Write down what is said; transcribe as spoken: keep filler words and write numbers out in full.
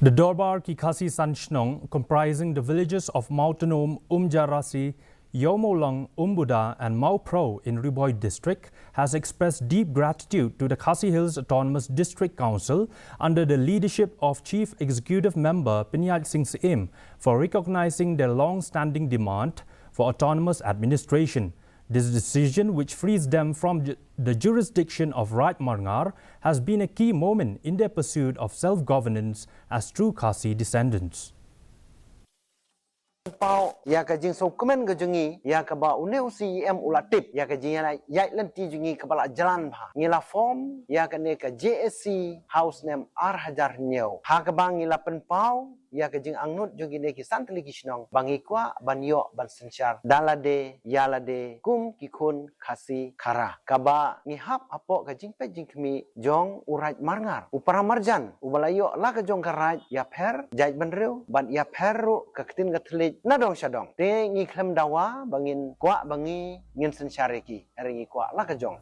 The Dorbar ki Khasi San Shnong, comprising the villages of Mawtanom, Umjarasi, Yawmawlang, Umbuda, and Mawphro in Ri Bhoi district, has expressed deep gratitude to the Khasi Hills Autonomous District Council under the leadership of Chief Executive Member Pynïaid Sing Syiem for recognizing their long-standing demand for autonomous administration. This decision, which frees them from ju- the jurisdiction of Raid Marngar, has been a key moment in their pursuit of self-governance as true Khasi descendants. Pynpaw ïa ka jingsngewkmen ka jong ngi, ïa kaba une u C E M u la tip ïa ka jingïaid lynti jong ngi kaba la jlan bha. Ngi la form ïa kane ka J A C ha u snem ar hajar hynñiew, ha kaba ngi la pynpaw ïa ka jingangnud jong kine ki san tylli ki shnong ba ngi kwah ban ïoh ban synshar da lade ïa lade kum ki khun Khasi Khara, kaba ngi hap hapoh ka jingpeit jingkhmih jong u Raid Marngar, u para marjan uba la ïoh la ka jong ka raid ïapher jaitbynriew bad ïapher ruh ka ktien ka thylliej na dong sha dong. Te ngi khlem dawa ba ngin kwah ba ngi ngin synshar ïa ki, hynrei ngi kwah la ka jong.